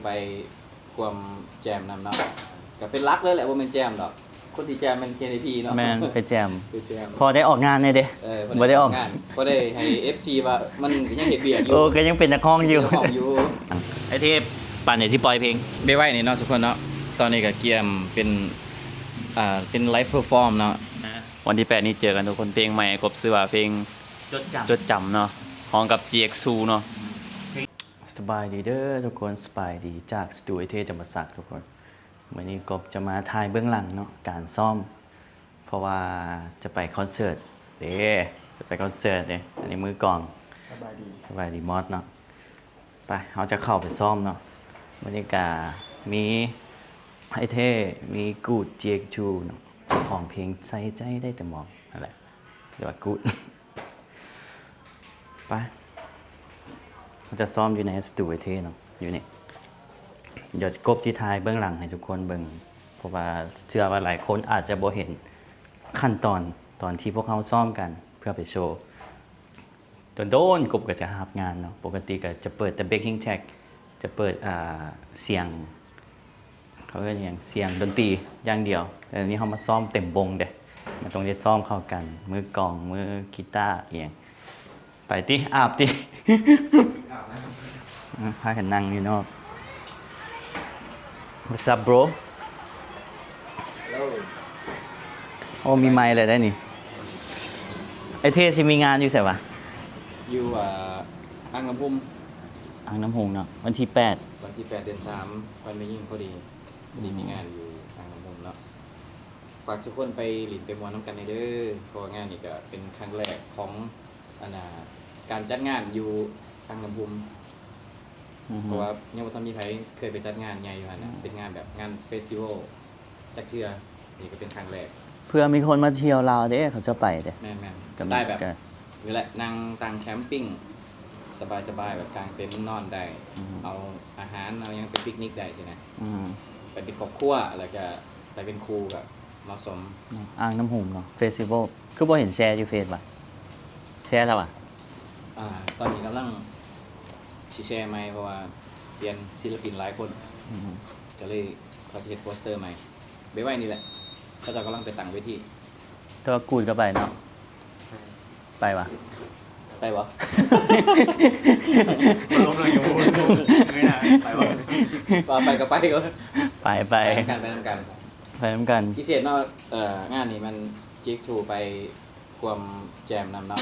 ໄປຮ່ວມແຈມນຳເນາະ ກໍເປັນຫຼັກເລີຍແຫຼະ ບໍ່ແມ່ນແຈມດອກ ຄົນທີ່ແຈມແມ່ນ ເຄເອນເອພີ ເນາະ. ແມ່ນ ໄປແຈມ ໄປແຈມ ພໍໄດ້ອອກງານແດ່ເດ້. ເອີ ພໍໄດ້ອອກງານ ພໍໄດ້ໃຫ້ເອັຟຊີວ່າມັນກໍຍັງເຮັດວຽກຢູ່. ໂອ້ ກໍຍັງເປັນນັກຮ້ອງຢູ່ ເປັນນັກຮ້ອງຢູ່. ໄອ້ເທບ ປານໃດຊິປ່ອຍເພງ? ໄວໆນີ້ເນາະທຸກຄົນເນາະ ຕອນນີ້ກໍກຽມເປັນ ອ່າ ເປັນໄລຟ໌ເພີຟອມເນາະ. ວັນທີແປດນີ້ເຈີກັນທຸກຄົນ ເພງໃໝ່ ກົບຊື່ວ່າເພງ ຈົດຈຳ ຈົດຈຳເນາະ ຮ້ອງກັບ ຈີເອັກທູ ເນາະ. ສະບາຍດີເດີທຸກຄົນ ສະບາຍດີຈາກສະຕູໄອເທຈຳປາສັກທຸກຄົນ. ມື້ນີ້ກົບຈະມາຖ່າຍເບື້ອງຫຼັງເນາະ ການຊ້ອມ ເພາະວ່າຈະໄປຄອນເສີດເດ້ ຈະໄປຄອນເສີດເດ້. ອັນນີ້ມືກອງ ສະບາຍດີ ສະບາຍດີມອດເນາະ. ໄປ ເຮົາຈະເຂົ້າໄປຊ້ອມເນາະ. ບັນຍາກາດມີໄອເທ ມີກູດ ຈີເອັກທູ ເນາະ ເຈົ້າຂອງເພງໃສ່ໃຈໄດ້ແຕ່ມອງ ນັ້ນແຫຼະ ເອີ້ນວ່າກູດ. ໄປ ເຮົາຈະຊ້ອມຢູ່ໃນສະຕູໄອເທເນາະ ຢູ່ນີ້. ດຽວກົບຊິຖ່າຍເບື້ອງຫຼັງໃຫ້ທຸກຄົນເບິ່ງ ເພາະວ່າເຊື່ອວ່າຫຼາຍຄົນອາດຈະບໍ່ເຫັນຂັ້ນຕອນ ຕອນທີ່ພວກເຮົາຊ້ອມກັນເພື່ອໄປໂຊ. ໂດນໆ ກົບກໍຈະຮັບງານເນາະ ປົກກະຕິກໍຈະເປີດແຕ່ ແບັກກິ້ງແທຣັກ ຈະເປີດ ອ່າ ສຽງ ເຂົາເອີ້ນຫຍັງ ສຽງດົນຕີຢ່າງດຽວ. ແຕ່ນີ້ເຮົາມາຊ້ອມເຕັມວົງເດ້ ມັນຕ້ອງໄດ້ຊ້ອມເຂົ້າກັນ ມືກອງ ມືກີຕາ ອີ່ຫຍັງ. ໄປຕິ ອາບຕິ ອາບນ້ຳ ອາ ພາກັນນັ່ງຢູ່ນອກ. What's up bro? Hello. ໂອ້ ມີໄມແລ້ວໄດ໋ນີ້. ໄອເທຊິມີງານຢູ່ໃສວະ? ຢູ່ ອ່າ ອ່າງນ້ຳຮຸ່ມ ອ່າງນ້ຳຮຸ່ມເນາະ ວັນທີແປດ ວັນທີແປດ ເດືອນສາມ ວັນແມ່ຍິງພໍດີ ພໍດີມີງານຢູ່ອ່າງນ້ຳຮຸ່ມເນາະ. ຝາກທຸກຄົນໄປຫຼິ້ນໄປມ່ວນນຳກັນແດ່ເດີ ເພາະວ່າງານນີ້ກໍເປັນຄັ້ງແລກຂອງ ອັນນ່າ ການຈັດງານຢູ່ອ່າງນ້ຳຮຸ່ມ ອືຮຶ ເພາະວ່າຍັງບໍ່ທັນມີໃຜເຄີຍໄປຈັດງານໃຫຍ່ຢູ່ຫັ້ນນະ ອືມ ເປັນງານແບບງານເຟສຕິວອລຈັກເທື່ອ ນີ້ກໍເປັນຄັ້ງແລກ. ເພື່ອມີຄົນມາທ່ຽວລາວເດ້ ເຂົາເຈົ້າໄປເດ້. ແມ່ນໆ ກໍ ສະໄຕແບບ ກໍ ນີ້ແຫຼະ ນັ່ງຕັ້ງແຄມປິງ ສະບາຍໆ ແບບກາງເຕັນນອນໄດ້ ອືມ ເອົາອາຫານເອົາຫຍັງໄປປິກນິກໄດ້ຊີ້ນະ ອືມ ໄປເປັນຄອບຄົວ ແລ້ວກະໄປເປັນຄູ່ກໍ ເໝາະສົມ. ອ່າງນ້ຳຮຸ່ມເນາະ ເຟສຕິວອລ ຄືບໍ່ເຫັນແຊຢູ່ເຟສວະ? ແຊແລ້ວວະ? ອ່າ ຕອນນີ້ກຳລັງຊິແຊໃໝ່ ເພາະວ່າປ່ຽນສິນລະປິນຫຼາຍຄົນ ອືມ ກໍເລີຍເຂົາຊິເຮັດໂປສເຕີໃໝ່ ໄວໆນີ້ແຫຼະ ເຂົາເຈົ້າກຳລັງໄປຕັ້ງເວທີ. ແຕ່ວ່າກູດກໍໄປເນາະ ໄປວະ? ໄປບໍ່? ລົມເລີຍຢູ່ ໄປບໍ່? ວ່າໄປກໍໄປ ໄປ ໄປ ໄປນຳກັນ ໄປນຳກັນ ໄປນຳກັນ. ພິເສດເນາະ ເອີ ງານນີ້ມັນ ຈີເອັກທູ ໄປຮ່ວມແຈມນຳເນາະ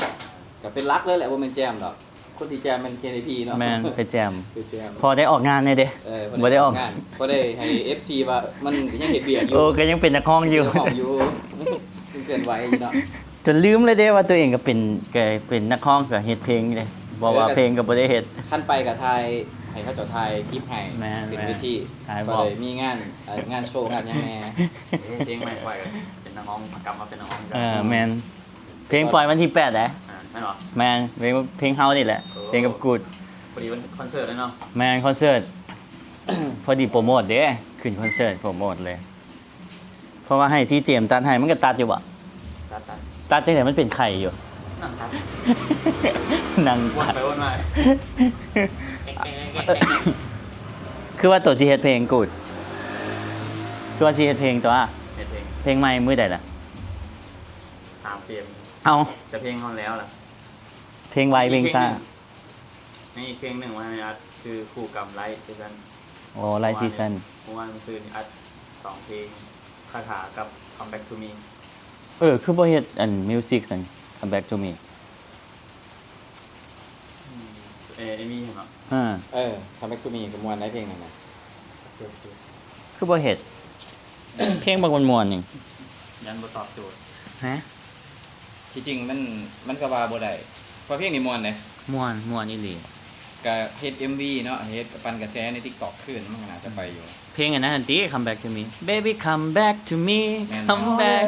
ກໍເປັນຫຼັກເລີຍແຫຼະ ບໍ່ແມ່ນແຈມດອກ ຄົນທີ່ແຈມແມ່ນ ເຄເອນເອພີ ເນາະ. ແມ່ນ ໄປແຈມ ໄປແຈມ ພໍໄດ້ອອກງານແດ່ເດ້. ເອີ ພໍໄດ້ອອກງານ ພໍໄດ້ໃຫ້ເອັຟຊີວ່າມັນກໍຍັງເຮັດວຽກຢູ່. ໂອ້ ກໍຍັງເປັນນັກຮ້ອງຢູ່ ເປັນນັກຮ້ອງຢູ່ ຍັງເຄື່ອນໄຫວຢູ່ເນາະ. ຈົນລືມເລີຍເດ້ວ່າຕົວເອງກໍເປັນ ກໍເປັນນັກຮ້ອງ ກໍເຮັດເພງເດ້ ເພາະວ່າເພງກໍບໍ່ໄດ້ເຮັດ. ຄັນໄປກໍຖ່າຍ ໃຫ້ເຂົາເຈົ້າຖ່າຍຄລິບໃຫ້ ແມ່ນ ຂຶ້ນເວທີ ຖ່າຍ ພໍໄດ້ມີງານ ເອີ ງານໂຊງານຫຍັງແດ່. ເພງໃໝ່ຂ້ອຍກໍເປັນນັກຮ້ອງ ກັບມາເປັນນັກຮ້ອງ. ເອີ ແມ່ນ ເພງປ່ອຍວັນທີແປດເດ້. ອ່າ ແມ່ນບໍ່? ແມ່ນ ເພງ ເພງເຮົານີ້ແຫຼະ. ໂອ້ ເພງກັບກູດ ພໍດີວັນຄອນເສີດເລີຍເນາະ. ແມ່ນ ຄອນເສີດ ພໍດີໂປຣໂມດເດ້ ຂຶ້ນຄອນເສີດໂປຣໂມດເລີຍ. ເພາະວ່າໃຫ້ທີເຈມຕັດໃຫ້ ມັນກໍຕັດຢູ່ບໍ່? ຕັດ ຕັດ ຕັດຈັ່ງໃດ? ມັນເປັນໄຂ່ຢູ່ ນັ່ງຕັດ ນັ່ງຕັດ ວນໄປວນມາ. ຄືວ່າໂຕຊິເຮັດເພງກູດ ຄືວ່າຊິເຮັດເພງຕົວະ ເຮັດເພງ ເພງໃໝ່ມື້ໃດລະ? ຖາມເຈມ. ເອົ້າ ແຕ່ເພງເຮົາແລ້ວລະ ເພງໄວເພງຊ້າ. ຍັງອີກເພງໜຶ່ງວ່າໃຫ້ອັດ ຄືຄູ່ກັບ Light Season. ອໍ Light Season ເມື່ອວານນີ້ ເມື່ອວານຊື່ນີ້ອັດສອງເພງ ຄາຖາກັບ Come Back to Me. ເອີ ຄືບໍ່ເຮັດອັນ Music ຊັ້ນ Come Back to Me? ອືມ ເອ ເອມີເຫັນບໍ່? ເອີ ເອີ Come Back to Me ກໍມ່ວນໄດ໋ ເພງນັ້ນນະ. ໂອເຄ ໂອເຄ ຄືບໍ່ເຮັດ ເພງບັກມ່ວນໆ ນີ້ ຢ້ານບໍ່ຕອບໂຈດ. ຮະ? ທີ່ຈິງມັນ ມັນກໍວ່າບໍ່ໄດ້ ເພາະເພງນີ້ມ່ວນເດ້. ມ່ວນ ມ່ວນອີ່ຫຼີ. ກະເຮັດເອັມວີເນາະ ເຮັດ ກະປັ່ນກະແສໃນ TikTok ຄືນ ມັນກໍໜ້າຈະໄປຢູ່. ເພງອັນນັ້ນຫັ້ນຕິ Come Back to Me Baby Come Back to Me ແມ່ນ Come Back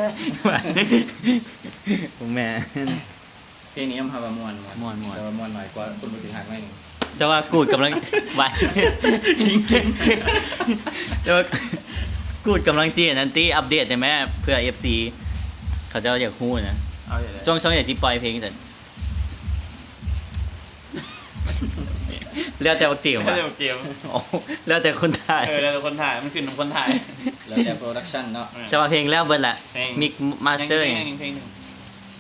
ບໍ່ແມ່ນ. ເພງນີ້ຍອມຮັບວ່າມ່ວນ ມ່ວນ ມ່ວນ ແຕ່ວ່າມ່ວນໜ້ອຍກວ່າຄົນບໍ່ຖືກຮັກໜ້ອຍໜຶ່ງ. ແຕ່ວ່າກູດກຳລັງ ໄວ ຈິງໆ ແຕ່ວ່າກູດກຳລັງຊິອັນນັ້ນຕິ ອັບເດດໃຫ້ແມ່ ເພື່ອເອັຟຊີເຂົາເຈົ້າຢາກຮູ້ນະ. ເອົາເດ ຊ່ວງ ຊ່ວງໃດຊິປ່ອຍເພງຊັ້ນ? ແລ້ວແຕ່ບັກເຈມ ແລ້ວແຕ່ບັກເຈມ ໂອ້ ແລ້ວແຕ່ຄົນຖ່າຍ ເອີ ແລ້ວແຕ່ຄົນຖ່າຍ ມັນຂຶ້ນນຳຄົນຖ່າຍ ແລ້ວແຕ່ໂປຣດັກຊັນເນາະ ເອີ ແຕ່ວ່າເພງແລ້ວເບິດແຫຼະ ເພງ ມິກມາສເຕີ ຍັງອີກ ເພງຫຍັງອີກ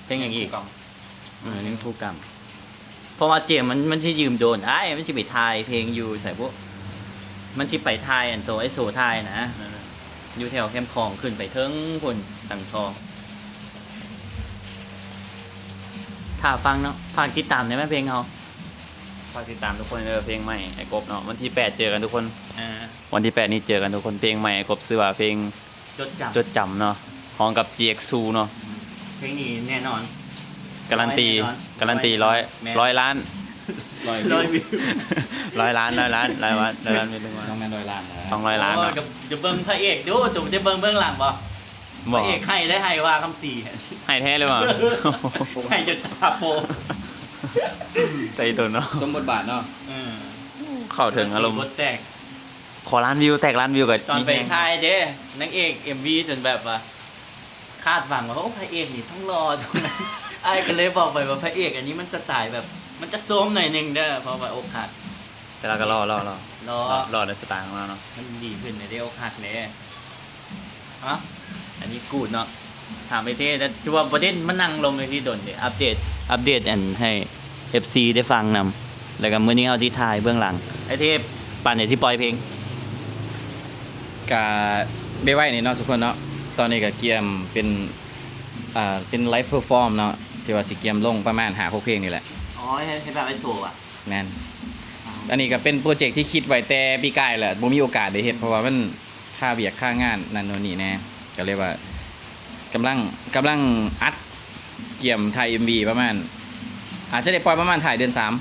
ເພງຫຍັງອີກ ອືມ ຍັງຄູ່ກັບ ເພາະວ່າເຈມມັນ ມັນຊິຢືມໂດນ ອ້າຍ ມັນຊິໄປຖ່າຍເພງຢູ່ໃສບຸ ມັນຊິໄປຖ່າຍອັນໂຕໄອ້ໂສຖ່າຍນະ ຢູ່ແຖວແຄມຂອງ ຂຶ້ນໄປເທິງພຸ້ນ ສັງທອງ ຖ້າຟັງເນາະ ຝາກຕິດຕາມແດ່ແມ່ເພງເຮົາ ຝາກຕິດຕາມທຸກຄົນເດີ ເພງໃໝ່ອ້າຍກົບເນາະ ວັນທີແປດເຈີກັນທຸກຄົນ ອ່າ ວັນທີແປດນີ້ເຈີກັນທຸກຄົນ ເພງໃໝ່ອ້າຍກົບ ຊື່ວ່າເພງ ຈົດຈຳ ຈົດຈຳເນາະ ຮ້ອງກັບ ຈີເອັກ ຊູເນາະ ເພງນີ້ແນ່ນອນ ກາຣັນຕີ ກາຣັນຕີ ຮ້ອຍ ຮ້ອຍລ້ານ ຮ້ອຍວິວ ຮ້ອຍລ້ານ ຮ້ອຍລ້ານ ຮ້ອຍລ້ານ ຕ້ອງແມ່ນຮ້ອຍລ້ານແລ້ວ ຕ້ອງຮ້ອຍລ້ານເນາະ ຈະເບິ່ງພະເອກດູ ຈະເບິ່ງເບື້ອງຫຼັງບໍ່ ບໍ່ ພະເອກໄຫ້ໄດ້ ໄຫ້ວ່າຄຳສີ ໄຫ້ແທ້ເລີຍຫວາ ໄຫ້ຈົນຕາໂປ ໄດ້ຕົນເນາະ ສົມບົດບາດເນາະ ເອີ ເຂົ້າເຖິງອາລົມ ບົດແຕກ ຂໍລ້ານວິວ ແຕກລ້ານວິວກໍຕອນໄປຖ່າຍເດ້ ນາງເອກເອັມວີຈົນແບບວ່າ ຄາດຫວັງວ່າ ໂອ້ ພະເອກນີ້ຕ້ອງຫຼໍ່ ອ້າຍກໍເລີຍບອກໄປວ່າ ພະເອກອັນນີ້ມັນສະໄຕແບບ ມັນຈະໂຊມໜ້ອຍໜຶ່ງເດີ ເພາະວ່າອົກຫັກ ແຕ່ລາວກໍຫຼໍ່ ຫຼໍ່ ຫຼໍ່ ຫຼໍ່ ຫຼໍ່ໃນສະໄຕຂອງລາວເນາະ ມັນດີຂຶ້ນແລ້ວເດ້ ອົກຫັກເດ້. ເອົ້າ ອັນນີ້ກູດເນາະ ຖາມໄອ້ເທ ແຕ່ຖືວ່າບໍ່ໄດ້ມານັ່ງລົມໃນທີ່ດົນເດ້ ອັບເດດ ອັບເດດອັນໃຫ້ເອັຟຊີໄດ້ຟັງນຳ ແລ້ວກໍມື້ນີ້ເຮົາຊິຖ່າຍເບື້ອງຫຼັງ ໄອ້ເທ ປານໃດຊິປ່ອຍເພງ? ກະໄວໆນີ້ເນາະທຸກຄົນເນາະ ຕອນນີ້ກໍກຽມເປັນ ອ່າ ເປັນໄລຟ໌ເພີຟອມເນາະ ທີ່ວ່າຊິກຽມລົງປະມານຫ້າຫົກເພງນີ້ແຫຼະ ອໍ ເຮັດ ເຮັດແບບໄອໂຊຫວາ? ແມ່ນ ອັນນີ້ກໍເປັນໂປຣເຈັກທີ່ຄິດໄວ້ແຕ່ປີກາຍແຫຼະ ບໍ່ມີໂອກາດໄດ້ເຮັດ ເພາະວ່າມັນ ຄາວຽກຄາງານນັ້ນໂນ່ນນີ້ແດ່ ກໍເລີຍວ່າກຳລັງ ກຳລັງອັດ ກຽມຖ່າຍເອັມວີປະມານ ອາດຈະໄດ້ປ່ອຍປະມານທ້າຍເດືອນສາມ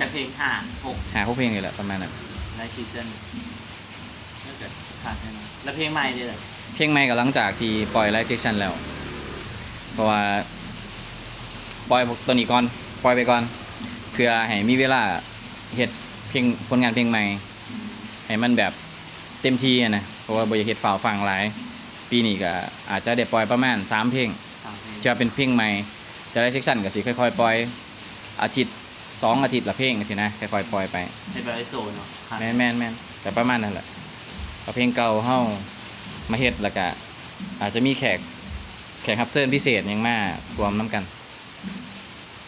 ຈັກເພງ? ຫ້າຫົກ ຫ້າຫົກເພງນີ້ແຫຼະ ປະມານນັ້ນ ຫຼາຍຊີຊັນ ແລ້ວກໍຂາດແນ່ນອນ ແລ້ວເພງໃໝ່ເດ້? ເພງໃໝ່ກໍຫຼັງຈາກທີ່ປ່ອຍ Live Section ແລ້ວ ເພາະວ່າປ່ອຍພວກຕົວນີ້ກ່ອນ ປ່ອຍໄປກ່ອນ ເພື່ອໃຫ້ມີເວລາເຮັດເພງ ຜົນງານເພງໃໝ່ ໃຫ້ມັນແບບເຕັມທີ່ຫັ້ນນະ ເພາະວ່າບໍ່ຢາກເຮັດຟ້າວຟັ່ງຫຼາຍ. ປີນີ້ກໍອາດຈະໄດ້ປ່ອຍປະມານສາມເພງ ສາມເພງ ທີ່ວ່າເປັນເພງໃໝ່ ແຕ່ລະເຊັກຊັນກໍຊິຄ່ອຍໆປ່ອຍ ອາທິດສອງອາທິດລະເພງຊີ້ນະ ຄ່ອຍໆປ່ອຍໄປ. ເຮັດແບບໄອໂຊເນາະ. ແມ່ນໆໆ ກໍປະມານນັ້ນແຫຼະ. ເອົາເພງເກົ່າເຮົາມາເຮັດ ແລ້ວກະອາດຈະມີແຂກ ແຂກຮັບເຊີນພິເສດຫຍັງມາຮ່ວມນຳກັນ.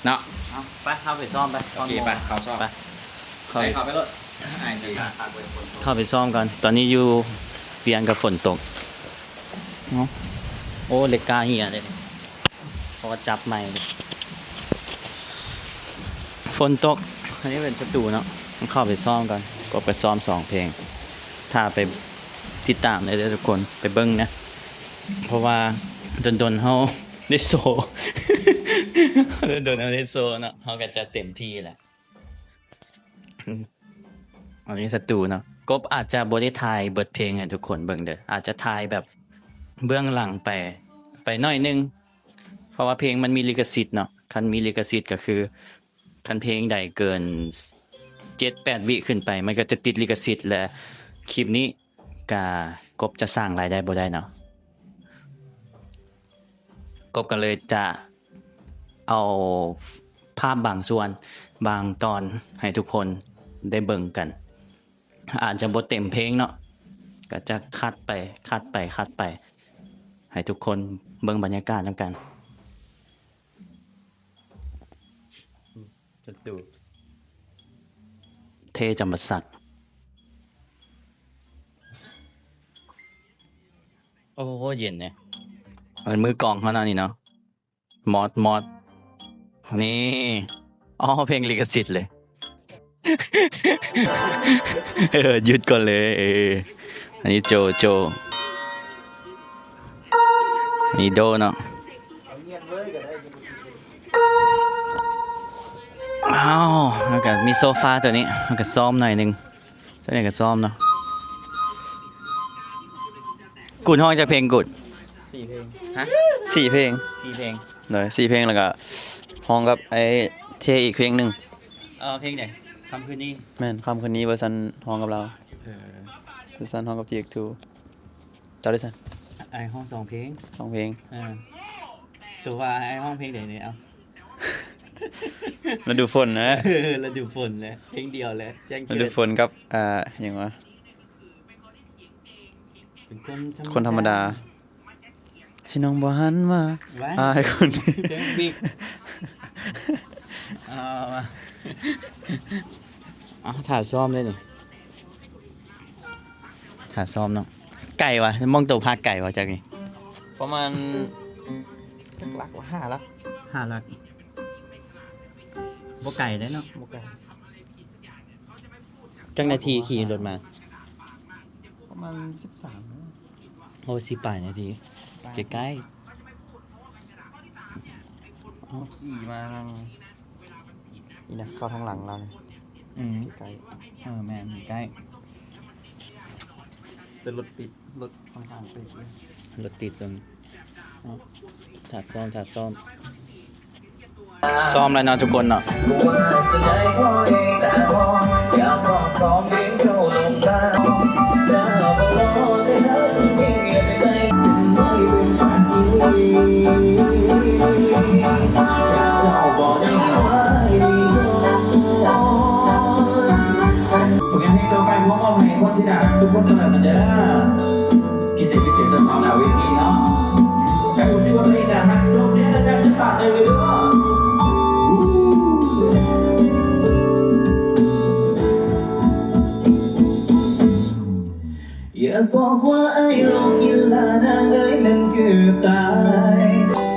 ເນາະ ເອົາ ໄປ ເຮົາໄປຊ້ອມໄປ. ໂອເຄ ໄປ ເຂົ້າຊ້ອມ ໄປ ເຂົ້າໄປ ເຂົ້າໄປໂລດ ອ້າຍຊິ ເຂົ້າໄປຊ້ອມກ່ອນ. ຕອນນີ້ຢູ່ວຽງກໍຝົນຕົກ. ໂອ້ ເຫຼັກກ້າເຫຍເດ້ ເພາະວ່າຈັບໃໝ່. ຝົນຕົກ ອັນນີ້ເປັນສະຕູເນາະ. ເຂົ້າໄປຊ້ອມກ່ອນ. ກົບກໍຊ້ອມສອງເພງ. ຖ້າໄປຕິດຕາມໄດ້ເດີທຸກຄົນ ໄປເບິ່ງນະ ເພາະວ່າດົນໆເຮົາໄດ້ໂຊ ດົນໆເຮົາໄດ້ໂຊເນາະ ເຮົາກໍຈະເຕັມທີ່ແຫຼະ. ອັນນີ້ສະຕູເນາະ. ກົບອາດຈະບໍ່ໄດ້ຖ່າຍເບິດເພງໃຫ້ທຸກຄົນເບິ່ງເດີ ອາດຈະຖ່າຍແບບເບື້ອງຫຼັງໄປ ໄປໜ້ອຍໜຶ່ງ ເພາະວ່າເພງມັນມີລິຂະສິດເນາະ. ຄັນມີລິຂະສິດກໍຄື ຄັນເພງໃດເກີນເຈັດແປດວິຂຶ້ນໄປ ມັນກໍຈະຕິດລິຂະສິດ ແລະ ຄລິບນີ້ ກະ ກົບຈະສ້າງລາຍໄດ້ບໍ່ໄດ້ເນາະ. ກົບກໍເລີຍຈະເອົາພາບບາງສ່ວນ ບາງຕອນໃຫ້ທຸກຄົນໄດ້ເບິ່ງກັນ. ອາດຈະບໍ່ເຕັມເພງເນາະ ກໍຈະຄັດໄປ ຄັດໄປ ຄັດໄປ ໃຫ້ທຸກຄົນເບິ່ງບັນຍາກາດນຳກັນ. ເທຈຳປາສັກ. ໂອ້ ເຢັນເດ. ເປັນມືກອງເຮົາເນາະນີ້ເນາະ. ມອດ ມອດ ນີ້. ອໍ ເພງລິຂະສິດເລີຍ. ເອີ ຢຸດກ່ອນເລີຍ. ເອີ ອັນນີ້ໂຈ ໂຈ ອັນນີ້ໂດເນາະ. ອ້າວ ແລ້ວກໍມີໂຊຟາຕົວນີ້ ແລ້ວກໍຊ້ອມໜ້ອຍໜຶ່ງ. ສ່ວນໃຫຍ່ກໍຊ້ອມເນາະ. ກູດຮ້ອງຈັກເພງກູດ? ສີ່ເພງ. ຮະ? ສີ່ເພງ. ສີ່ເພງ. ໂດຍ ສີ່ເພງ ແລ້ວກໍຮ້ອງກັບໄອ້ເທອີກເພງໜຶ່ງ. ເອີ ເພງໃດ? ຄ່ຳຄືນນີ້. ແມ່ນ ຄ່ຳຄືນນີ້ ເວີຊັນຮ້ອງກັບລາວ. ເອີ ເວີຊັນຮ້ອງກັບ ທີເອັກທູ. ເຈົ້າເດຊັ້ນ? ອ້າຍຮ້ອງສອງເພງ. ສອງເພງ. ເອີ ຕົວວ່າອ້າຍຮ້ອງເພງໃດນີ້? ເອົ້າ. ລະດູຝົນນະ ເອີ ລະດູຝົນແຫຼະ ເພງດຽວແຫຼະ ແຈ້ງເກີດ ລະດູຝົນກັບ ອ່າ ຫຍັງວະ ເປັນຄົນ ຄົນທຳມະດາ ຊິນ້ອງບໍ່ຫັນວ່າ ວ້າຍ ອ້າຍຄົນນີ້ ເພງບິກ ເອົາມາ ເອົາ ຖ້າຊ້ອມເດ້ນີ້ ຖ້າຊ້ອມເນາະ ໄກວະ ມອງໂຕພາກໄກວະ ຈາກນີ້ ປະມານ ຈັກຫຼັກວະ ຫ້າຫຼັກ ຫ້າຫຼັກ ບໍ່ໄກເດ້ເນາະ ບໍ່ໄກ ຈັກນາທີຂີ່ລົດມາ? ປະມານສິບສາມນະ ໂອ້ ສິບປາຍນາທີ ປາຍ ໃກ້ໆ ເຮົາຂີ່ມາທາງນີ້ນະ ເຂົ້າທາງຫຼັງລາວນີ້ ອືມ ໃກ້ໆ ເອີ ແມ່ນ ໃກ້ ແຕ່ລົດຕິດ ລົດຂ້ອນຂ້າງຕິດເລີຍ ລົດຕິດເຊິ່ງ ຖ້າຊ້ອມ ຖ້າຊ້ອມ ຊ້ອມແລ້ວເນາະທຸກຄົນເນາະ ຜົນງານເພງຕໍ່ໄປ ມອບໃຫ້ຄົນທີ່ໜ້າຮັກທຸກຄົນກັນແລ້ວກັນເດີ້. ພິເສດ ພິເສດສາວໆ ໜ້າເວທີເນາະ ໃຫ້ຮູ້ສຶກວ່າຕົວເອງໜ້າຮັກ ສົ່ງສຽງດັງໆ ຈັກບາດໜຶ່ງເດີ້. ຢາກບອກວ່າອ້າຍຫຼົງອີ່ຫຼ້ານາງເອີຍ ແມ່ນເກືອບຕາຍ.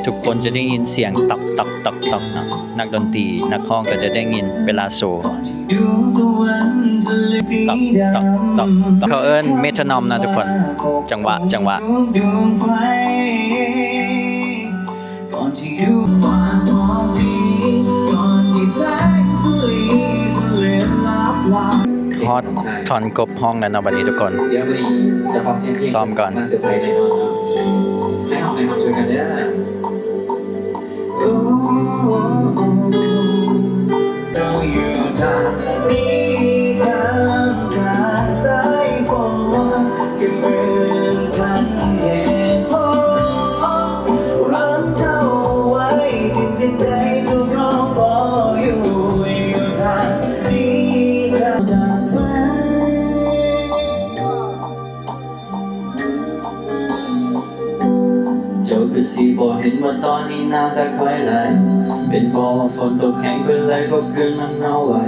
ທຸກຄົນຈະໄດ້ຍິນສຽງຕອກ ຕອກ ຕອກ ຕອກເນາະ ນັກດົນຕີ ນັກຮ້ອງກໍຈະໄດ້ຍິນເວລາໂຊ ຕອກ ຕອກ ຕອກ ເຂົາເອີ້ນເມໂທນອມເນາະທຸກຄົນ ຈັງຫວະ ຈັງຫວະ ຮອດທ່ອນກົບຮ້ອງແລ້ວເນາະ ບັດນີ້ທຸກຄົນ ດຽວມື້ນີ້ຈະພ້ອມສຽງເພງ ຊ້ອມກ່ອນ ມາເຊີໄພຣສ໌ແນ່ນອນເນາະ ໃຫ້ເຮົາໄດ້ຮັບຊ່ວຍກັນເດີ້. ເຈົ້າຢູ່ທ່າມນີ້ທ່າມກາງສາຍຝົນ ກໍເໝືອນພັນເຫດຜົນ ຮັກເຈົ້າໄວ້ ເຖິງຈັ່ງໃດເຈົ້າກໍບໍ່ຢູ່ ຢູ່ທ່າມນີ້ທ່າມຈາກໄປ. ເຈົ້າຄືຊິບໍ່ເຫັນວ່າຕອນນີ້ນ້ຳຕາຂ້ອຍໄຫຼ ເປັນເພາະວ່າຝົນຕົກແຮງຂ້ອຍເລີຍບໍ່ຄືນມັນເອົາໄວ້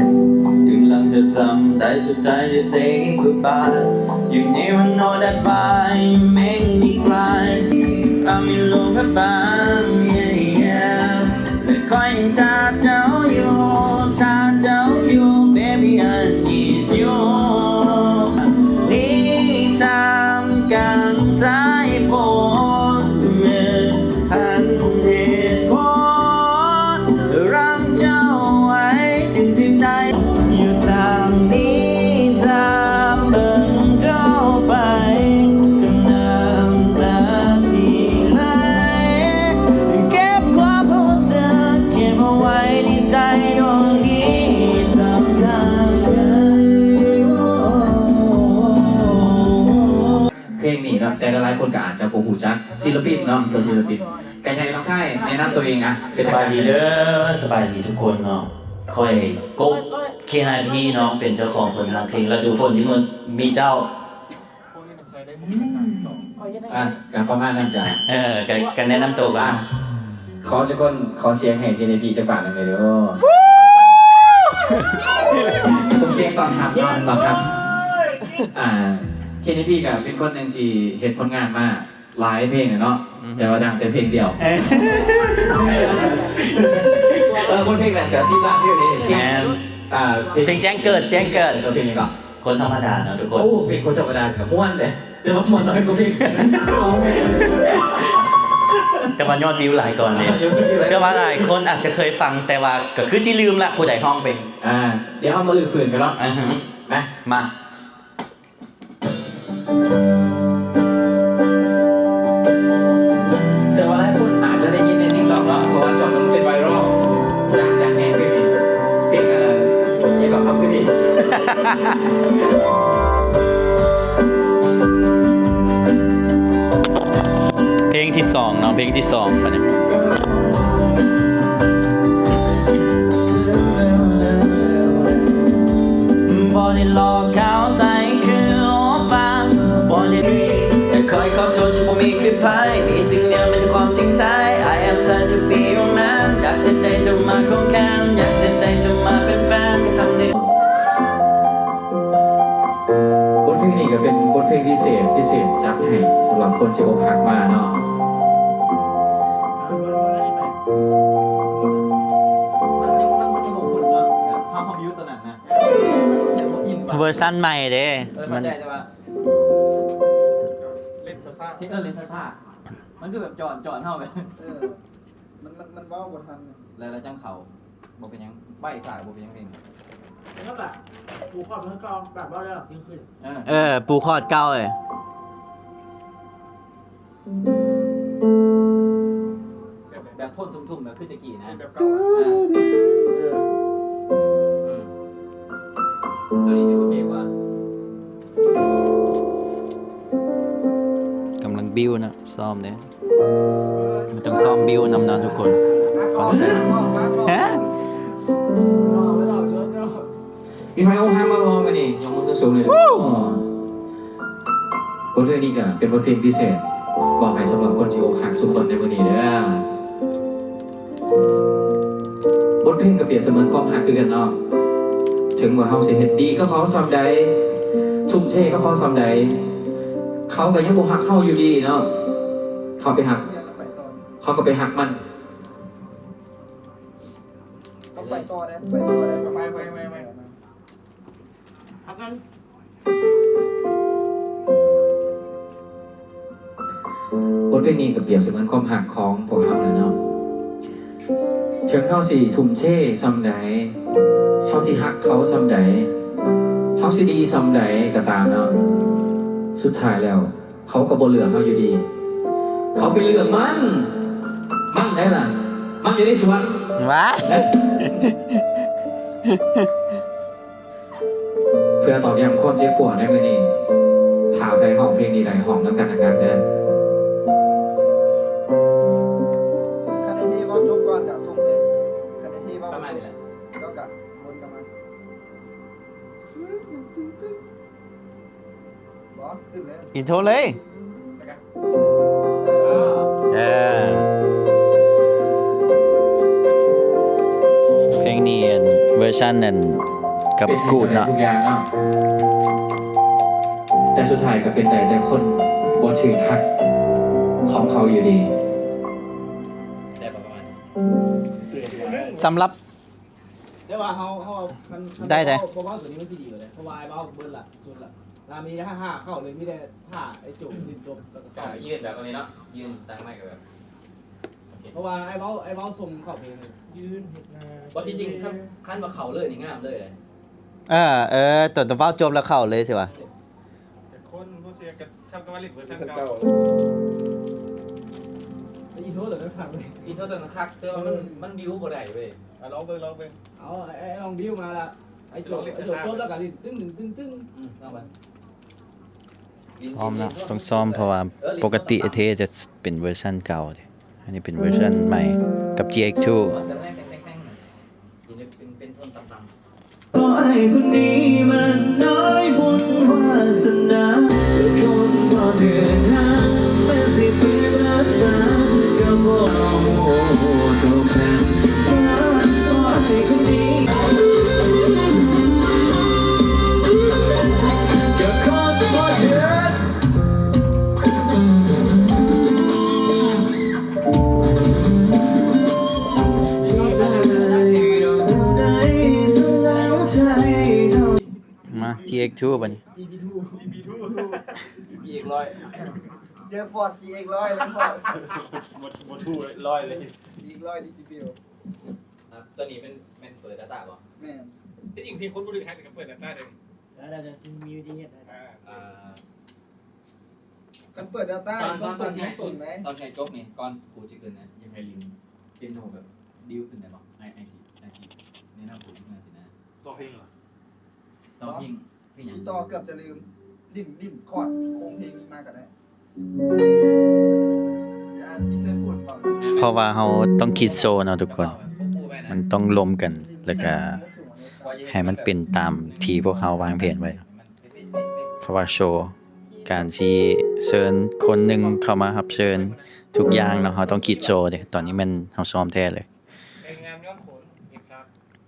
ເຖິງຫຼັງຈະຊ້ຳໄດ້ສຸດທ້າຍ you say goodbye, you never know that why you make me cry, I'm in love with you, yeah, yeah. ແລະຂ້ອຍຍັງຖ້າເຈົ້າຢູ່ ຖ້າເຈົ້າຢູ່ baby I need you ນີ້ທ່າມກາງສາຍຝົນ ເໝືອນພັນເຫດຜົນ ຮັກເຈົ້າໄວ້ ເຖິງ ເຖິງໄດ້ຢູ່ທ່າມນີ້ ທ່າມເບິ່ງເຈົ້າໄປ ກັບນ້ຳຕາທີ່ໄຫຼ ເກັບຄວາມຮູ້ສຶກເກັບເອົາໄວ້ໃນໃຈດວງນີ້ສຳຄັນ. ເພງນີ້ເນາະ ແຕ່ຫຼາຍໆຄົນກໍອາດຈະບໍ່ຮູ້ຈັກ ສິລະປິນເນາະ ຕົວສິລະປິນ ກໍໃຫ້ນ້ອງຊາຍແນະນຳຕົວເອງອະ. ສະບາຍດີເດີ ສະບາຍດີທຸກຄົນເນາະ ຂ້ອຍກົບ ເຄນໄອພີ ເນາະ ເປັນເຈົ້າຂອງຜົນງານເພງລະດູຝົນ ທີ່ມີເຈົ້າ ອາ ກໍປະມານນັ້ນ ກະ ເອີ ກະ ກະແນະນຳໂຕກ່ອນ. ຂໍຈັກຄົນ ຂໍສຽງໃຫ້ເຄນໄອພີຈັກບາດໜຶ່ງເດີ. ສົ່ງສຽງຕ້ອນຮັບເນາະ ຕ້ອນຮັບ. ອາ ເຄນໄອພີກໍເປັນຄົນໜຶ່ງທີ່ເຮັດຜົນງານມາ ຫຼາຍເພງແລ້ວເນາະ ອືຮຶ ແຕ່ວ່າດັງແຕ່ເພງດຽວ. ເອີ ບົດເພງນັ້ນກໍສິບລ້ານວິວເດ້. ແມ່ນ ອ່າ ເພງ ເພງແຈ້ງເກີດ ແຈ້ງເກີດ. ເອີ ເພງຫຍັງເກາະ? ຄົນທຳມະດາເນາະທຸກຄົນ. ໂອ້ ເພງຄົນທຳມະດາກໍມ່ວນເດ້ ແຕ່ວ່າມ່ວນນ້ອຍກວ່າເພງ ແຕ່ວ່າຍອດວິວຫຼາຍກ່ອນເດ້. ຍອດວິວຫຼາຍ ເຊື່ອວ່າຫຼາຍຄົນອາດຈະເຄີຍຟັງ ແຕ່ວ່າກໍຄືຊິລືມລະ ຜູ້ໃດຮ້ອງເພງ. ອ່າ ດຽວເຮົາມາຮື້ຟື້ນກັນເນາະ. ອືຮຶ ມາ ມາ. ເຊື່ອວ່າຫຼາຍຄົນອາດຈະໄດ້ຍິນໃນ TikTok ເນາະ ເພາະວ່າຊ່ວງໜຶ່ງເປັນໄວຣັລ ດັງ ດັງແຮງເພງນີ້ ເພງ ເອີ ຫຍັງເກາະ ຄຳຄືນນີ້. ເພງທີສອງເນາະ ເພງທີສອງ ບັດນີ້. ບໍ່ໄດ້ຫຼອກຂາວໃສຄືໂອປາ ບໍ່ໄດ້ ແຕ່ຂ້ອຍຂໍໂທດທີ່ບໍ່ມີຄືໃຜ ມີສິ່ງດຽວມີແຕ່ຄວາມຈິງໃຈ I am trying to be your man ຢາກຈະໄດ້ເຈົ້າມາຄວງແຂນ ຢາກຈະໄດ້ເຈົ້າມາເປັນແຟນ ກໍທຳໃຫ້ ບົດເພງນີ້ກໍເປັນບົດເພງພິເສດ ພິເສດຈັດໃຫ້ສຳລັບຄົນທີ່ອົກຫັກມາເນາະ. ມັນຍັງ ມັນ ມັນຍັງບໍ່ຄຸ້ນເນາະ ແບບພາບ ພາບວິວຕອນນັ້ນນະ ແຕ່ບໍ່ອິນວ່າ ເວີຊັນໃໝ່ເດ້ ເອີ ມັນ ເຂົ້າໃຈ ແຕ່ວ່າ ເຫຼັ້ນຊ້າໆ ທີ່ ເອີ ເຫຼັ້ນຊ້າໆ ມັນຄືແບບຈອນ ຈອນເຮົາແບບ ເອີ ມັນ ມັນ ມັນເວົ້າບໍ່ທັນ ແລ້ວ ແລ້ວຈັ່ງເຂົ້າ ບໍ່ເປັນຫຍັງ ໄຫວ້ສາກບໍ່ເປັນຫຍັງເພງ ແລ້ວກໍປູຄອດເໝືອນເກົ່າ ແບບເວົ້າແລ້ວ ຍັງຄື ເອີ ເອີ ປູຄອດເກົ່າເລີຍ. ແບບ ແບບໂທນທຸ້ມໆ ແບບຄືແຕ່ກີ້ນະ ແບບເກົ່າອະ ເອີ ອືມ ຕົວນີ້ຊິໂອເຄກວ່າ ກຳລັງບິວນະ ຊ້ອມເດ້ ມັນຕ້ອງຊ້ອມບິວນຳເນາະທຸກຄົນ ຄອນເສີດ ຮະ ມີໃຜອົກຫັກມາບໍ່ມື້ນີ້ ຍົກມືສູງໆ ເລີຍເດີ. ບົດເພງນີ້ກໍເປັນບົດເພງພິເສດ ມອບໃຫ້ສຳລັບຄົນທີ່ອົກຫັກທຸກຄົນໃນມື້ນີ້ເດີ. ບົດເພງກໍປຽບສະເໝືອນຄວາມຮັກຄືກັນເນາະ ເຖິງວ່າເຮົາຊິເຮັດດີກັບເຂົາສ່ຳໃດ ທຸ່ມເທກັບເຂົາສ່ຳໃດ ເຂົາກໍຍັງບໍ່ຮັກເຮົາຢູ່ດີເນາະ ເຂົາໄປຮັກ ເຂົາກໍໄປຮັກມັນ. ຕ້ອງໄປຕໍ່ເດ້ ໄປຕໍ່ເດ້ ໄປ ໄປ ໄປ ໄປ ພັກກັນ. ບົດເພງນີ້ກໍປຽບສະເໝືອນຄວາມຮັກຂອງພວກເຮົາແຫຼະເນາະ ເຖິງເຮົາຊິທຸ່ມເທສ່ຳໃດ ເຮົາຊິຮັກເຂົາສ່ຳໃດ ເຮົາຊິດີສ່ຳໃດກໍຕາມເນາະ ສຸດທ້າຍແລ້ວ ເຂົາກໍບໍ່ເລືອກເຮົາຢູ່ດີ ເຂົາໄປເລືອກມັນ ມັນໃດລະ ມັນຢູ່ໃນສວນ ວ້າຍ ເພື່ອຕອກຢ້ຳຄວາມເຈັບປວດໃນມື້ນີ້ ຖ້າໃຜຮ້ອງເພງນີ້ໄດ້ ຮ້ອງນຳກັນດັງໆ ເດີ. ຄັນໄອ້ເທເວົ້າຈົບກ່ອນກະສົ່ງເລີຍ ຄັນໄອ້ເທເວົ້າ ປະມານນີ້ແຫຼະ ແລ້ວກະວົນກັບມາ ບໍ່ ຂຶ້ນເລີຍ ອິນໂທເລີຍ ເອີ ເອີ ເພງນີ້ ອັນ ເວີຊັນ ອັນ ກັບ ເປັນ ກູດ ເນາະ ທຸກຢ່າງເນາະ ແຕ່ສຸດທ້າຍກໍເປັນໄດ້ແຕ່ຄົນບໍ່ຖືກຮັກຂອງເຂົາຢູ່ດີ ສຳລັບ ແຕ່ວ່າເຮົາ ເຮົາ ຄັນ ຄັນ ໄດ້ ໄດ້ ເວົ້າ ບໍ່ເວົ້າຕົວນີ້ມັນຊິດີກວ່າເດ້ ເພາະວ່າອ້າຍເວົ້າເບິດລະ ສຸດລະ ລາມີແຕ່ຖ້າເຂົ້າເລີຍ ມີແຕ່ຖ້າໄອ້ໂຈຍື່ນຈົບ ແລ້ວກໍ ກໍ ເຂົ້າ ຍື່ນແບບອັນນີ້ເນາະ ຍື່ນຕັ້ງໄມ້ກໍແບບ ໂອເຄ ເພາະວ່າອ້າຍເວົ້າ ອ້າຍເວົ້າສົ່ງເຂົ້າເພງເລີຍ ຢືນເຮັດໜ້າ ບໍ່ ທີ່ຈິງ ຄັນ ຄັນວ່າເຂົ້າເລີຍນີ້ງາມເລີຍ ເອີ ເອີ ຕົວ ຕົວເວົ້າຈົບແລ້ວເຂົ້າເລີຍຊິວະ ແຕ່ຄົນບໍ່ເຊື່ອກໍຊ້ຳກັບວ່າຫຼິ້ນເວີຊັນເກົ່າ ແຕ່ອິນໂທຕົວນັ້ນຄັກເວີຍ ອິນໂທຕົວນັ້ນຄັກ ແຕ່ວ່າມັນ ມັນບິວບໍ່ໄດ້ເວີຍ ອ່ະ ລອງເບິ່ງ ລອງເບິ່ງ ເອົາ ໄອ້ ໄອ້ລອງບິວມາລະ ໄອ້ໂຈ ໄອ້ໂຈຈົບແລ້ວກໍຫຼິ້ນ ຕຶ້ງ ຕຶ້ງ ຕຶ້ງ ອືມ ລອງເບິ່ງ ຊ້ອມເນາະ ຕ້ອງຊ້ອມ ເພາະວ່າ ເອີ ປົກກະຕິ ເອີ ເອເທຈະເປັນເວີຊັນເກົ່າເດ້ ອັນນີ້ເປັນເວີຊັນໃໝ່ກັບ ຈີເອັກທູ ແຕ່ງ ແຕ່ງ ແຕ່ງ ແຕ່ງ ເປັນ ເປັນ ເປັນໂທນຕ່ຳໆ ຂໍໃຫ້ຄົນດີມານ້ອຍບຸນວາສະໜາ ຄົນບໍ່ຖືກຮັກ ແມ່ນຊິເປັນເບິດຕາ ກໍບໍ່ຮູ້ທຸກຄັ້ງ ຂໍໃຫ້ຄົນດີ ກໍຄົນບໍ່ຖືກ ມາ ຈີເອັກທູ ບາດນີ້ ຈີເອັກຮ້ອຍ ເຈີຟອດ ຈີເອັກຮ້ອຍ ແລ້ວ ບໍ່ ບໍ່ທູຮ້ອຍເລີຍ ຈີເອັກຮ້ອຍ ດີຊີບີ ອ່າ ຕົວນີ້ແມ່ນ ແມ່ນເປີດດາຕ້າບໍ່? ແມ່ນ ທີ່ຈິງເພງຄົນບໍ່ໄດ້ແຮັກກໍເປີດດາຕ້າໄດ້ ແລ້ວ ແລ້ວ ແລ້ວຊິມີວິທີເຮັດ ອ່າ ອ່າ ຄັນເປີດດາຕ້າ ຕອນ ຕອນ ຕອນຊິໃຫ້ສຸດ ຕອນຊິໃຫ້ຈົບນີ້ ກ່ອນກູຊິຂຶ້ນນະ ຢາກໃຫ້ຫຼິ້ນເປຍໂນແບບບິວຂຶ້ນໄດ້ບໍ່? ອ້າຍ ອ້າຍຊິ ອ້າຍຊິແນະນຳກູຊິເມືອຊິນະ ຕໍ່ເພງເຫາ? ຕໍ່ເພງ ເພງຫຍັງ? ຊິຕໍ່ເກືອບຈະລືມ ຫຼິ້ນ ຫຼິ້ນຄອດໂຄງເພງນີ້ມາກໍໄດ້ ເພາະວ່າເຮົາຕ້ອງຄິດໂຊເນາະທຸກຄົນ ມັນຕ້ອງລົມກັນ ແລ້ວກະ ໃຫ້ມັນເປັນຕາມທີ່ພວກເຮົາວາງແຜນໄວ້ເນາະ. ເພາະວ່າໂຊ ການຊິເຊີນຄົນໜຶ່ງເຂົ້າມາຮັບເຊີນທຸກຢ່າງເນາະ ເຮົາຕ້ອງຄິດໂຊເດ້. ຕອນນີ້ແມ່ນເຮົາຊ້ອມແທ້ເລີຍ.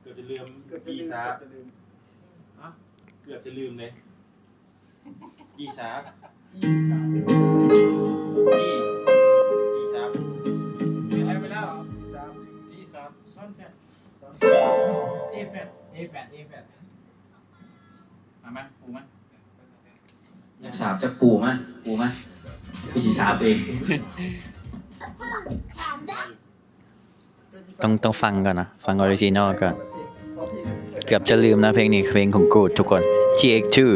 ເກືອບຈະລືມ ຈີຊາ ເກືອບຈະລືມເດ້ ຈີຊາ ຈີຊາ ຈີຊາ ມາ ມາ ປູມາ ຢາກສາບຈັກປູມາ ປູມາ ກູຊິສາບເອງ. ຕ້ອງ ຕ້ອງຟັງກ່ອນນະ ຟັງອໍຣິຈິນອລກ່ອນ. ເກືອບຈະລືມນະ ເພງນີ້ເພງຂອງກູດທຸກຄົນ ຈີເອັກທູ.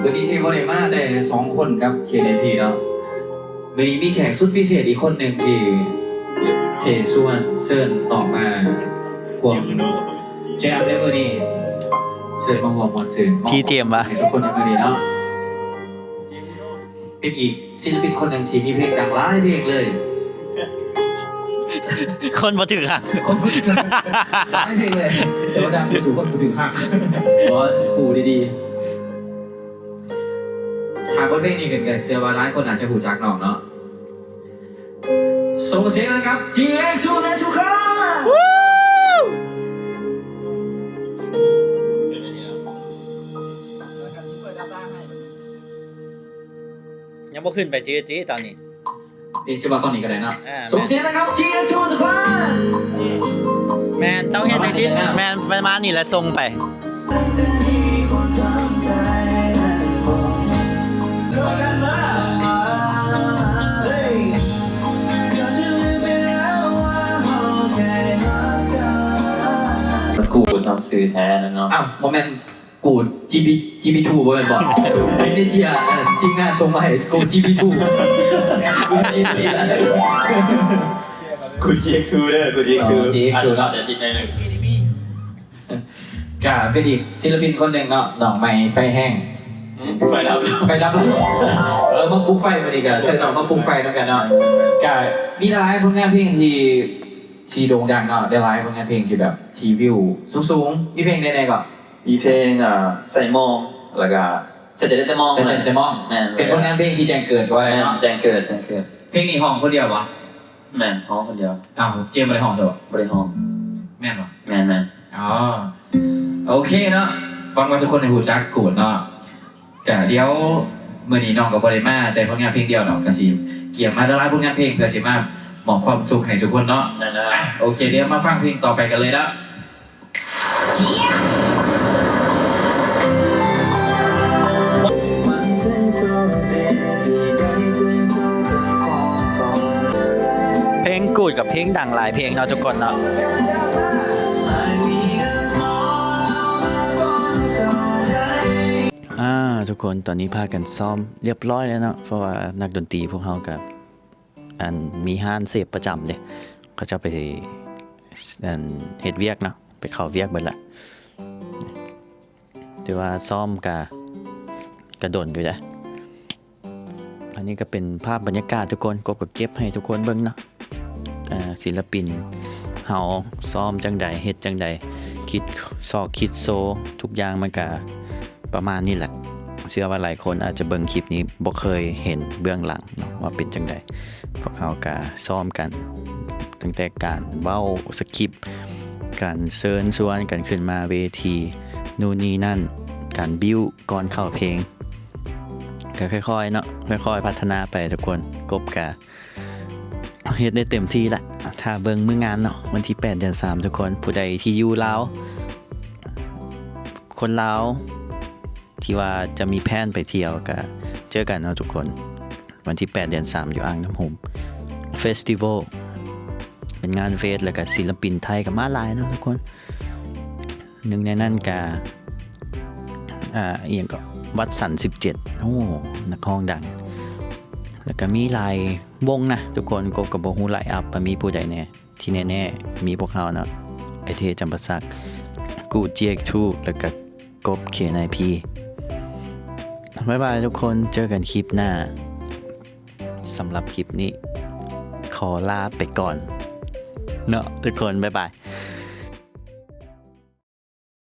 ມື້ນີ້ທີ່ບໍ່ໄດ້ມາແຕ່ສອງຄົນກັບເຄເອພີເນາະ ມື້ນີ້ມີແຂກສຸດພິເສດອີກຄົນໜຶ່ງທີ່ ທີ່ຊວນເຊີນອອກມາຮ່ວມແຈມໃນມື້ນີ້ ເຊີນມາຮ່ວມມ່ວນຊື່ນ ທີ່ເຕຍມມາໃຫ້ທຸກຄົນໃນມື້ນີ້ເນາະ ເປັນອີກ ສິນລະປິນຄົນໜຶ່ງທີ່ມີເພງດັງຫຼາຍເພງເລີຍ. ຄົນບໍ່ຖືກຮັກ ຄົນບໍ່ຖືກຮັກ ຫຼາຍເພງເລີຍ ແຕ່ວ່າດັງທີ່ສຸດຄົນບໍ່ຖືກຮັກ. ຂໍປູດີໆ ຖ້າບົດເພງນີ້ຂຶ້ນ ກໍເຊື່ອວ່າຫຼາຍຄົນອາດຈະຮູ້ຈັກນ້ອງເນາະ. ສົ່ງສຽງກັບ ຈີເອັກທູ ແນະທຸກຄົນ. ຍັງບໍ່ຂຶ້ນໄປຈີເອັກ ຕອນນີ້ ນີ້ຊິວ່າຕອນນີ້ກໍໄດ້ເນາະ. ອ່າ ສົ່ງສຽງກັບ ຈີເອັກທູ ທຸກຄົນ. ແມ່ນ ຕ້ອງເຮັດຈັ່ງຊີ້ ແມ່ນ ປະມານນີ້ແຫຼະ ສົ່ງໄປ. ກູດເນາະ ຊື່ແທ້ນັ້ນເນາະ. ອ້າວ ບໍ່ແມ່ນ ກູດ ຈີບີ ຈີບີທູ ບໍ່ແມ່ນບໍ? ເປັນເດເຈ ເອີ ທີມງານສົ່ງມາໃຫ້ ກູດ ຈີບີທູ ກູດ ຈີເອັກທູ ເດີ ກູດ ຈີເອັກທູ ອໍ ຈີເອັກທູ ອາດຈະເຂົ້າໃຈຜິດໜ້ອຍໜຶ່ງ. ກະເປັນອີກສິນລະປິນຄົນໜຶ່ງເນາະ ນ້ອງໃໝ່ໄຟແຮງ ອືມ ໄຟດັບ ໄຟດັບ. ເອີ ມາປຸກໄຟ ມື້ນີ້ກະເຊີນນ້ອງມາປຸກໄຟນຳກັນເນາະ. ກະມີຫຼາຍຜົນງານເພງທີ່ ທີ່ໂດ່ງດັງເນາະ ຫຼາຍໆຜົນງານເພງທີ່ແບບ ທີ່ວິວສູງໆ. ມີເພງໃດແດ່ກໍ? ມີເພງ ອ່າ ໃສ່ໝ່ອງ ແລ້ວກະໃສ່ໃຈໄດ້ແຕ່ມອງ. ໃສ່ໃຈໄດ້ແຕ່ມອງ. ແມ່ນ. ເປັນຜົນງານເພງທີ່ແຈ້ງເກີດກໍວ່າໄດ້ເນາະ. ແມ່ນ ແຈ້ງເກີດ ແຈ້ງເກີດ. ເພງນີ້ຮ້ອງຄົນດຽວບໍ່? ແມ່ນ ຮ້ອງຄົນດຽວ. ອ້າວ ເຈມບໍ່ໄດ້ຮ້ອງຊະບໍ? ບໍ່ໄດ້ຮ້ອງ. ແມ່ນບໍ່? ແມ່ນໆ. ອໍ ໂອເຄເນາະ ຫວັງວ່າທຸກຄົນຈະຮູ້ຈັກກູດເນາະ. ກະດຽວມື້ນີ້ນ້ອງກໍບໍ່ໄດ້ມາແຕ່ຜົນງານເພງດຽວດອກ ກະຊິກຽມມາຫຼາຍໆຜົນງານເພງ ເພື່ອຊິມາມອບຄວາມສຸກໃຫ້ທຸກຄົນເນາະ. ແມ່ນແລ້ວ. ອ່ະ ໂອເຄ ດຽວມາຟັງເພງຕໍ່ໄປກັນເລີຍເນາະ. ເພງກູດກັບເພງດັງຫຼາຍເພງເນາະທຸກຄົນເນາະ. ອ່າ ທຸກຄົນ ຕອນນີ້ພາກັນຊ້ອມລຽບລ້ອຍແລ້ວເນາະ ເພາະວ່ານັກດົນຕີພວກເຮົາກໍ ອັນ ມີຮ້ານເສບປະຈຳເດ້ ເຂົາເຈົ້າໄປ ອັນ ເຮັດວຽກເນາະ ໄປເຂົ້າວຽກເບິດລະ. ຖືວ່າຊ້ອມກະ ກະດົນຢູ່ເດ້. ອັນນີ້ກໍເປັນພາບບັນຍາກາດທຸກຄົນ ກົບກໍເກັບໃຫ້ທຸກຄົນເບິ່ງເນາະ. ເອີ ສິນລະປິນເຮົາຊ້ອມຈັ່ງໃດ ເຮັດຈັ່ງໃດ ຄິດຊອກຄິດໂຊ ທຸກຢ່າງມັນກະປະມານນີ້ແຫຼະ. ເຊື່ອວ່າຫຼາຍຄົນອາດຈະເບິ່ງຄລິບນີ້ບໍ່ເຄີຍເຫັນເບື້ອງຫຼັງເນາະ ວ່າເປັນຈັ່ງໃດ. ພວກເຮົາກະຊ້ອມກັນຕັ້ງແຕ່ການເວົ້າສະກິບ ການເຊີນຊວນກັນຂຶ້ນມາເວທີ ນູ່ນນີ້ນັ້ນ ການບິວກ່ອນເຂົ້າເພງ ກະຄ່ອຍໆເນາະ ຄ່ອຍໆພັດທະນາໄປທຸກຄົນ. ກົບກະເຮັດໄດ້ເຕັມທີ່ລະ ຖ້າເບິ່ງມື້ງານເນາະ ວັນທີແປດເດືອນສາມທຸກຄົນ. ຜູ້ໃດທີ່ຢູ່ລາວ ຄົນລາວທີ່ວ່າຈະມີແຜນໄປທ່ຽວ ກະເຈີກັນເນາະທຸກຄົນ. ວັນທີແປດເດືອນສາມຢູ່ອ່າງນ້ຳຫົມ ເຟສຕິວອລ ເປັນງານເຟສ ແລ້ວກະສິນລະປິນໄທກໍມາຫຼາຍເນາະທຸກຄົນ. ໜຶ່ງໃນນັ້ນກະ ອ່າ ອີ່ຫຍັງກໍ ວັດສັນສິບເຈັດ ໂອ້ ນັກຮ້ອງດັງ ແລ້ວກະມີຫຼາຍວົງນະທຸກຄົນ. ກົບກໍບໍ່ຮູ້ໄລອັບວ່າມີຜູ້ໃດແດ່ ທີ່ແນ່ໆມີພວກເຮົາເນາະ ໄອເທ ຈຳປາສັກ ກູເຈັກທູ ແລ້ວກະກົບເຄນໄອພີ. ບາຍບາຍທຸກຄົນ ເຈີກັນຄລິບໜ້າ. ສຳລັບຄລິບນີ້ ຂໍລາໄປກ່ອນເນາະທຸກຄົນ ບາຍບາຍ.